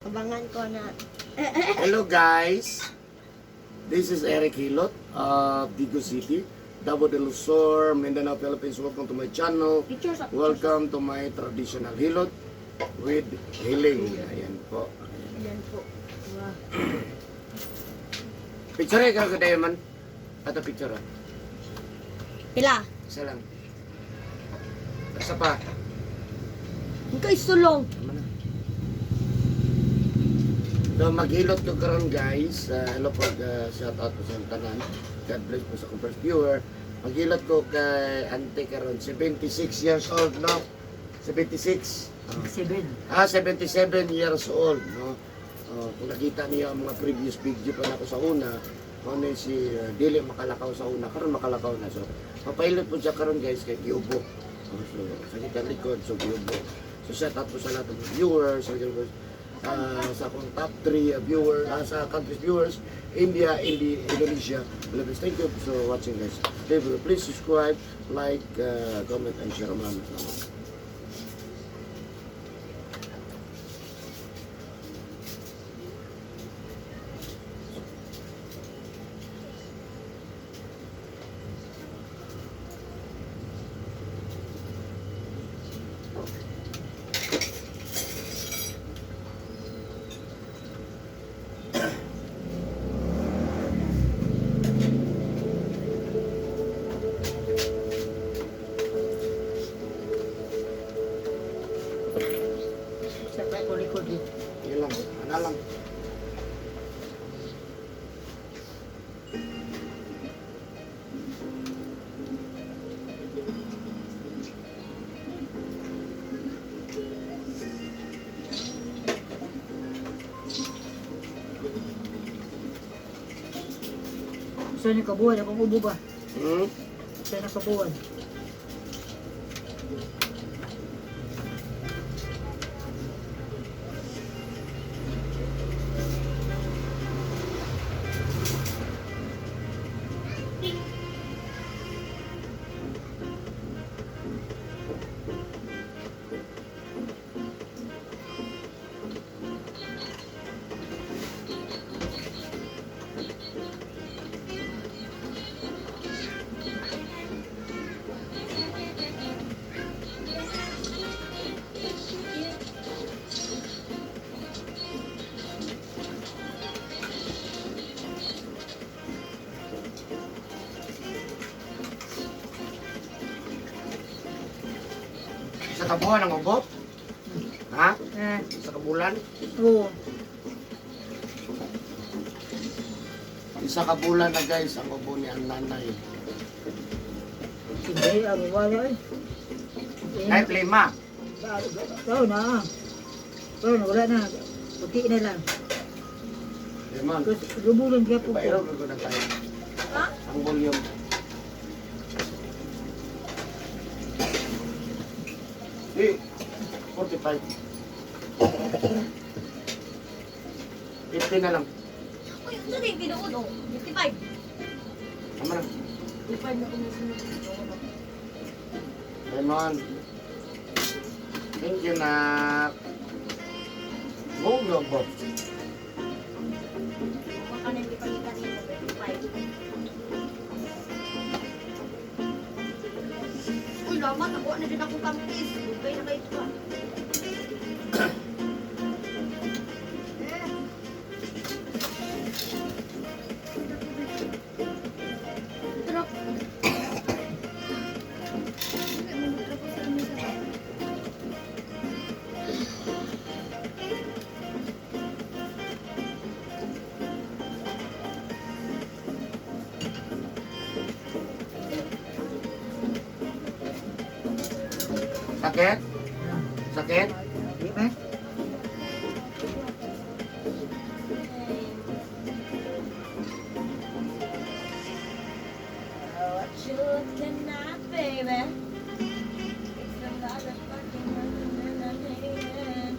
Abangan ko na. Hello guys. This is Eric Hilot of Digos City, Davao del Sur, Mindanao, Philippines. Welcome to my channel. Picture sa Welcome to my traditional hilot with healing. Ayan po. Ayan po. Wow. Picture eh, ka man. Ato picture ah. Pila? Isa lang. Isa pa. Ang sulong. Tama na. So maghilot ko karon guys. Hello po, shout out po sa inyong tanan. God bless po sa akong first viewer. Maghilot ko kay ante karon, 76 years old, no? 76. Oh. 7. Ah, 77 years old, no? Oh, kung nakita niyo ang mga previous video pa nako sa una, kung ano yung si dili makalakaw sa una, karon makalakaw na. So, papailot po siya karon guys kay giubo. Oh, so, sakit ang likod, so giubo. So, shout out po sa lahat ng viewers, sa akong top 3 viewer, sa countries viewers, India, Indonesia, Philippines. Thank you for watching guys. Please subscribe, like, comment, and share. Maraming salamat. Sa pa ko likod eh. Yun lang, ano lang. Sa ni kabuhan akong ubo ba? Hmm? Sa na kabuhan. Sa kabuhan ang ubo? Ha? Eh, Sa kabulan? oo. Isa kabulan na guys ang ubo ni ang nanay. Hindi, ako wala eh. Ay, plema. Oo na. Oo na, wala na. Puti na lang. Lemon. Kasi lubulon kaya po Pairo ko. ko na tayo. Ha? Ang volume. Di, 45. 50 na lang. Uy, ano na yung tinuod oh? 55. Tama na. 55 na kung sunod. Lemon. Thank you, nak. Go, go, go. Baka na hindi palitan nito, 55. Uy, lamat. Ako na din akong kampis. Goodbye na kayo pa. Truck. Sakit? Sakit? Di ba? What you looking at, baby? It's the motherfucking nothing I'm hating.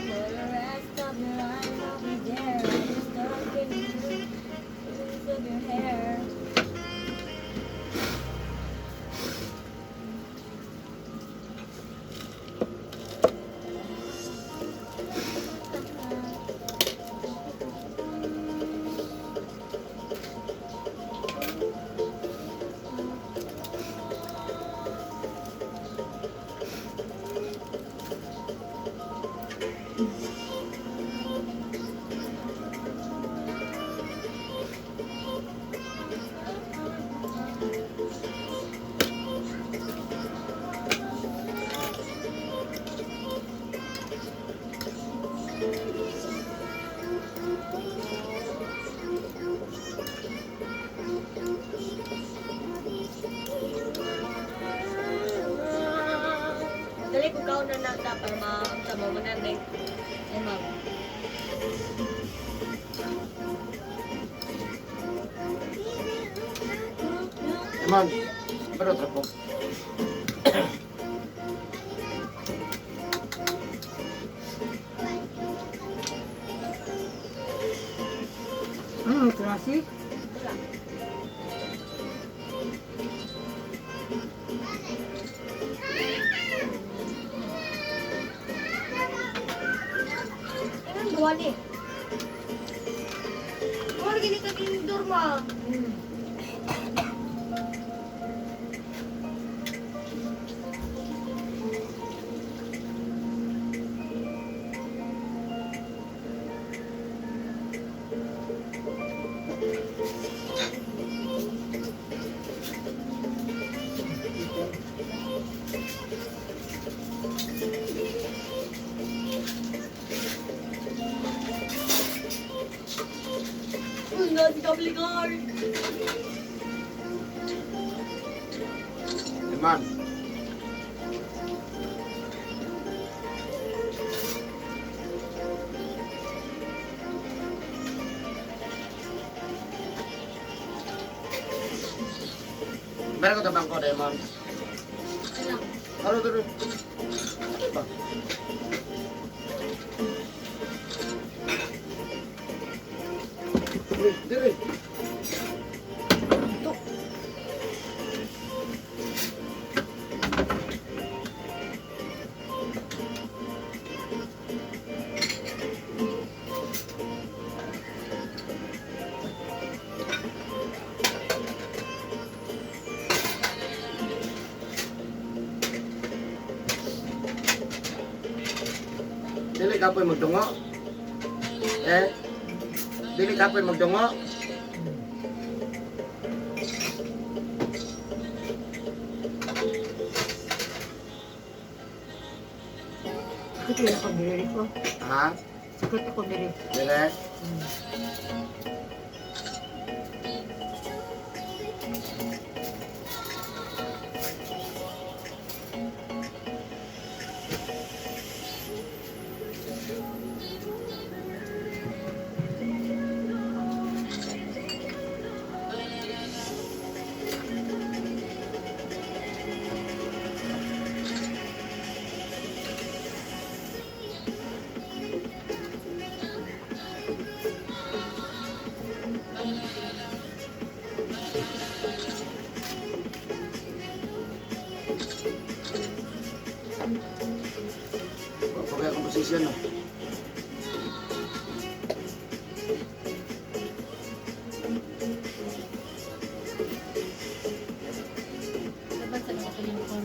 For the rest of your life, I'll be there. Just talking to you, pieces of your hair. Dali ko kaon na nata para ma-tama mo na rin. Ay, ma'am. Eman, pero trapo. Ano, traffic? Wala. Anong duwa ni? Wala gini ka indoor ma. Uy, nasi kabligar. Eman. Meron ko tabang ko, Eman. Ano? Ano to? Ano ba? Uy, dire. Ito. Dili ka po'y magdungo. Eh? Dili ka po'y magdungo. Sakit rin ako niliri ko. Ha? Sakit ako niliri. Dili? Pagkaya akong posisyon, no? Dapat sa mga kalimutan.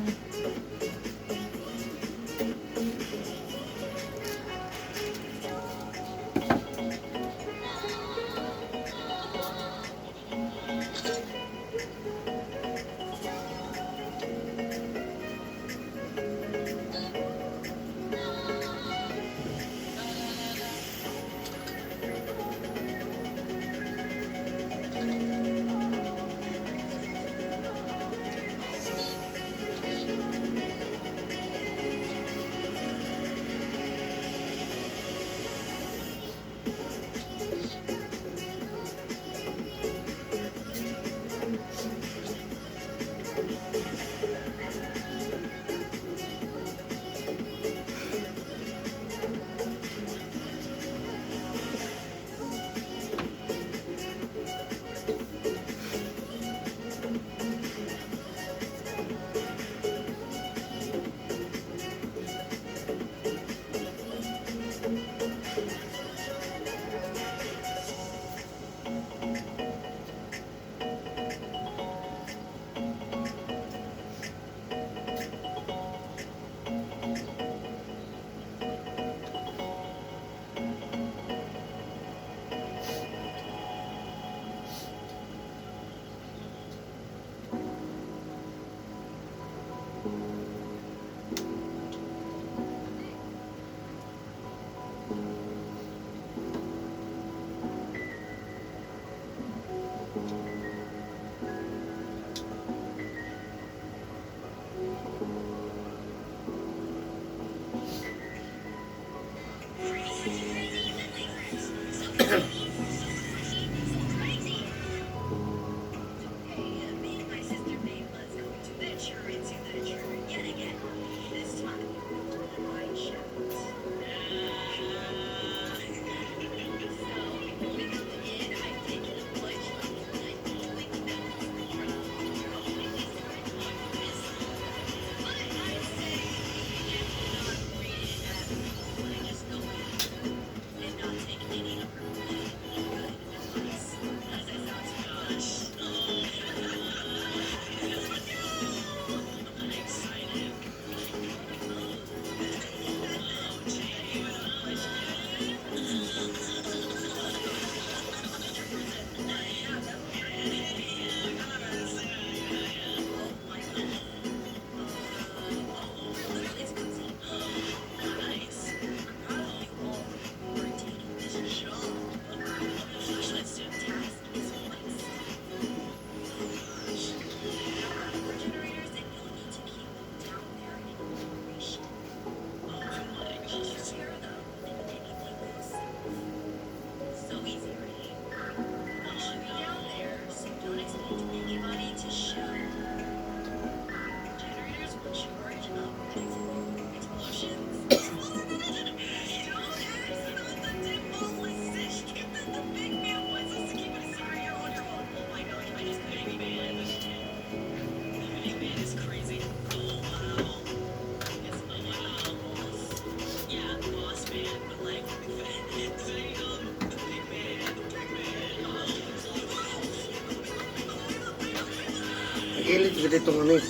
Nag-ilit ba dito ng ano eh?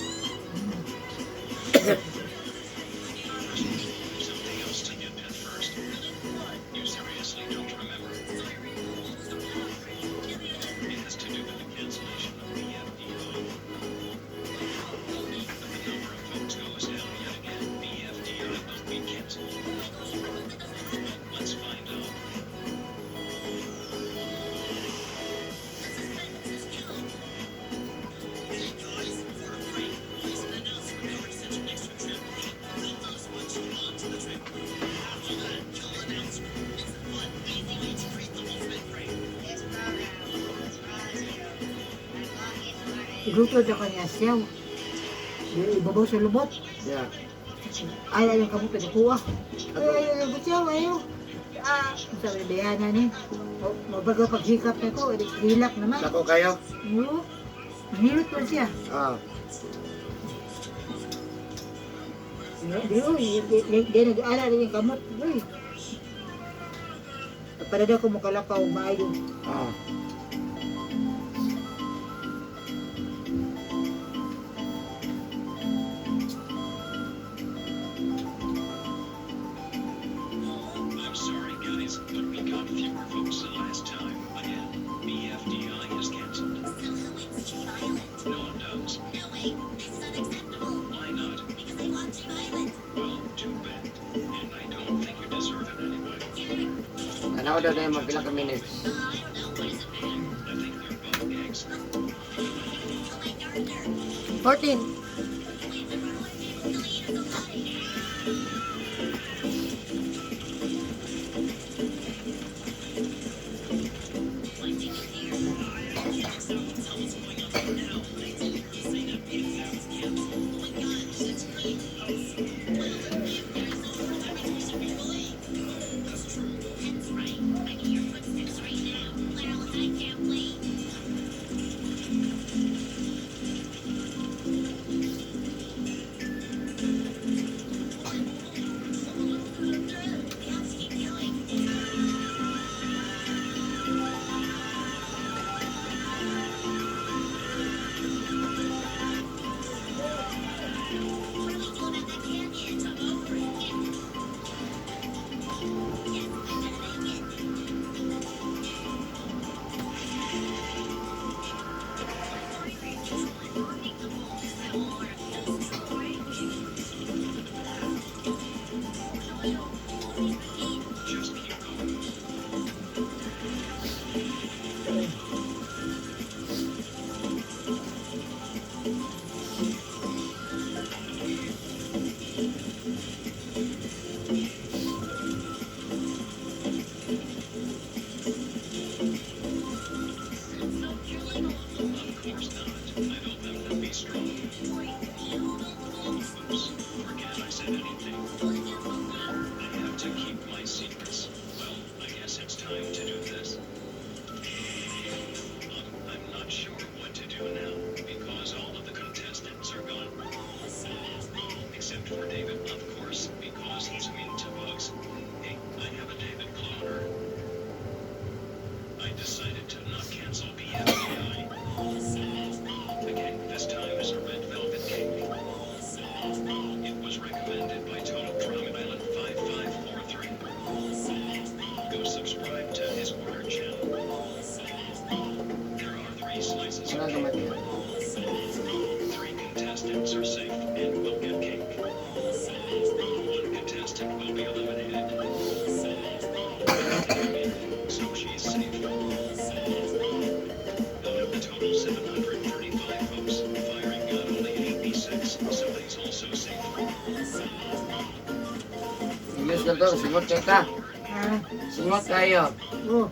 Igluto daw kanya siyaw. Di ibabaw sa lubot. Yeah. Ay, ay, ang kamot nagkuha. Ay, ay, ay, ay, siyaw, ayaw. Ah, sabi, bayana ni. O, mabaga paghikap na ko, hilak naman. Dako kayo? Oo. Nahilot man siya. Ah. Di, uy, di, di, di, nag-ala rin yung kamot. Uy. Para daw ko makalakaw, maayo. Ah. I'm sorry, guys, but we got fewer votes than last time. Again, BFDI is canceled. So who wins Dream Island? No one does. No way, this is unacceptable. Why not? Because I want Dream Island. Well, too bad. And I don't think you deserve it anyway. Tanaw daw na yung magpila ka minutes. I don't know, what does it matter? I think they're both eggs. Kill my gardener. 14. Wait, the roller table will eat us alive. What do you hear? That's right. I can hear footsteps right now. Wow, I can't wait. time to do this. I'm not sure what to do now because all of the contestants are gone. Except for David, of course, because he's immune to bugs. Hey, I have a David cloner. I decided to not cancel BFDI. The cake this time is a red velvet cake. It was recommended by Total Drama Island 5543. Go subscribe to his order channel. There are three slices Wala of naman cake. yan. Three contestants are safe and will get cake. One contestant will be eliminated. So she's safe. Out of the total 735 votes, Firing got only 86, so he's also safe. English na to, singot kay ka. Ah, Singot kayo. oh.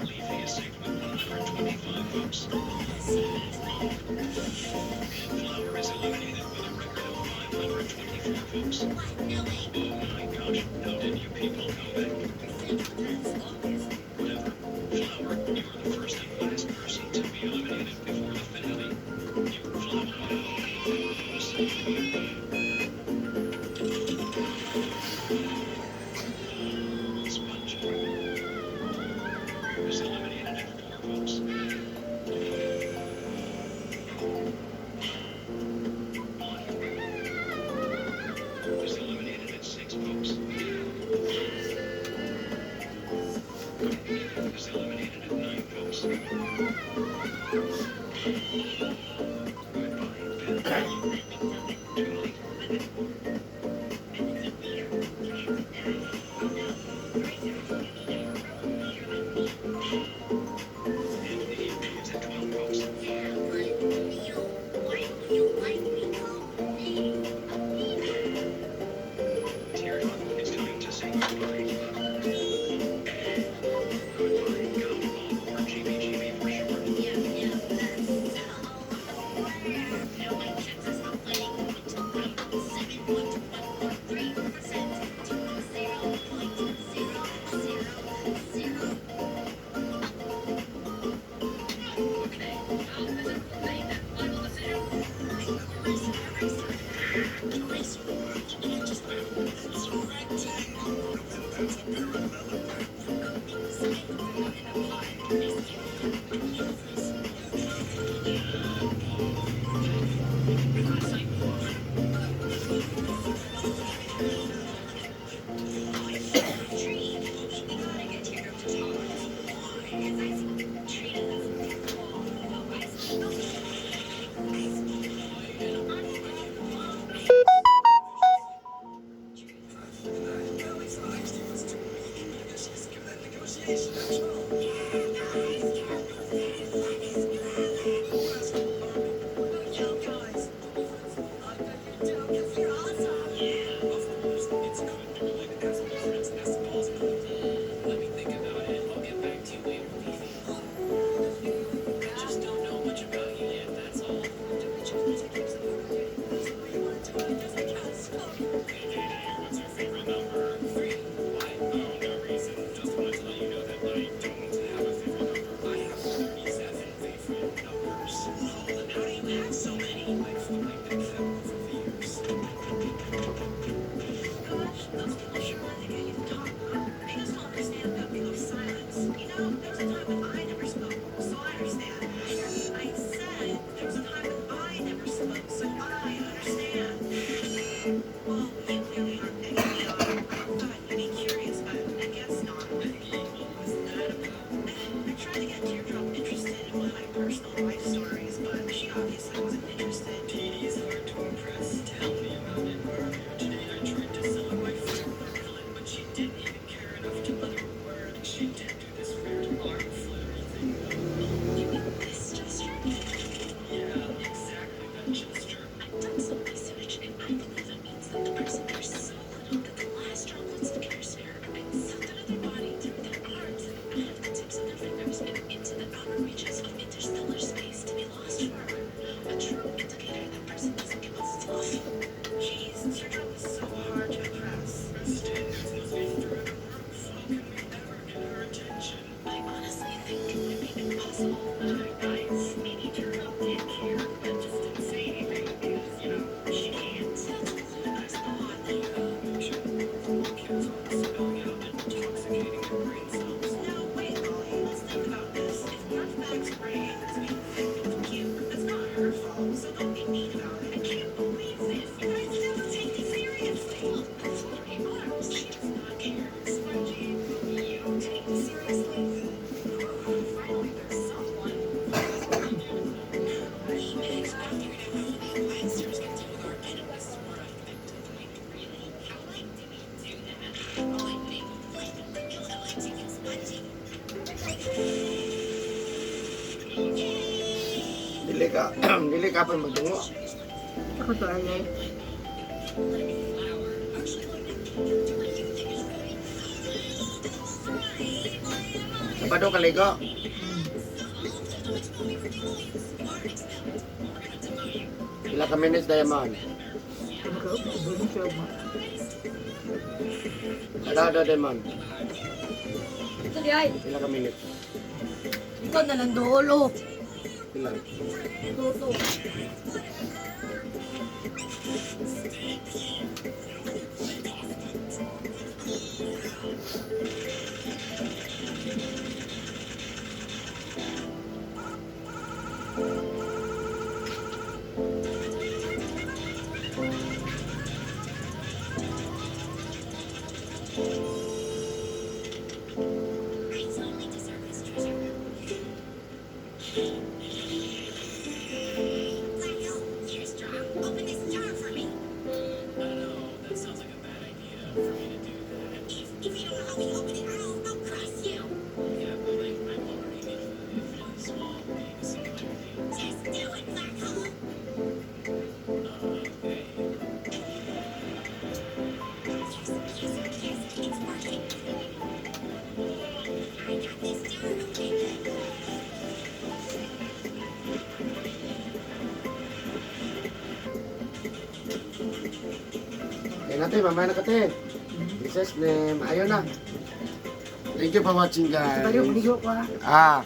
Leafy is safe with 125 votes. And Flower is eliminated with a record of 524 votes. Oh my gosh, how did you people come back? Whatever. Flower, you're the first and last person to be eliminated before the finale. You, Flower, have only 4 votes. Sponge was eliminated at 4 votes. One was eliminated at 6 votes. Was eliminated at 9 votes. Goodbye, Ben. Too late. And the is at 12 votes. Yeah, but Neil, why don't you like me called me a beaver? Teardrop, it's time to say goodbye. Goodbye, Gobball, or GBGB for short. Yeah, that's so. Now my chances of winning went from 7.143% to 0.000. Okay, is it made that final decision? Eraser, eraser, eraser, and I just it's a rectangle. That's a parallelogram. In a pot. I see. Tree. We gotta get Teardrop to talk. Why? Because I see tree doesn't. Oh, I see. I see. Yo, guys. You're awesome. Yeah, of course. It's good to like ask my friends as possible. Let me think about it. I'll get back to you later, Leafy. I just don't know much about you yet, that's all. Hey, JJ, what's your favorite number? 3. Why? Oh, no reason. Just wanted to let you know that I don't have a favorite number. I have 37 favorite numbers. Whoa, how do you have so many? I've collected them over the years. Gosh, those people sure wanted to get you to talk, huh? They just don't understand that we love silence. You know, there was a time when I never spoke, so I understand. I said there was a time when I never spoke, so I understand. Well, you clearly aren't Peggy. We are. I thought you'd be curious, but I guess not. Peggy, what was that about? I tried to get Teardrop interested in one of my personal life stories, but she obviously wasn't interested. Petey is hard to impress. Tell me about it. Earlier today, I tried to sell her my fruit pellet, but she didn't even care enough to utter a word. She did do this weird arm fluttery thing, though. You mean this gesture? Yeah, exactly that gesture. I've done some research, and I believe it means that the person cares so little that the last droplets of care are being sucked out of their body through their arms and out of the tips of their fingers and into the outer reaches of interstellar space to be lost forever. A true indicator that person doesn't give a fluff. Jeez, Teardrop is so hard to impress. Her standards must be Dili ka pa magdungo. Ako to ay. Sabado ka ligo. Pila ka minutes, Diamond? Kaya maka-ubon siya ugma. Ala daw, Diamond. Ito di ay. Pila ka minutes? Ikaw na lang dulo. Pila? Tuto. I totally deserve this treasure. Black Hole, you're strong. Open this jar for me. I don't know. That sounds like a bad idea for me to do that. If you don't help me open it, I'll cross you. Yeah, but like I'm already infinitely small, being a singularity. Just do it, Black Hole. Okay. Yes, it's working. I got this jar open. Kaya natin, mamaya na ka, te. Jesus name. Ayun na. Thank you for watching, guys. Sabado, maligo ko ah. Ah.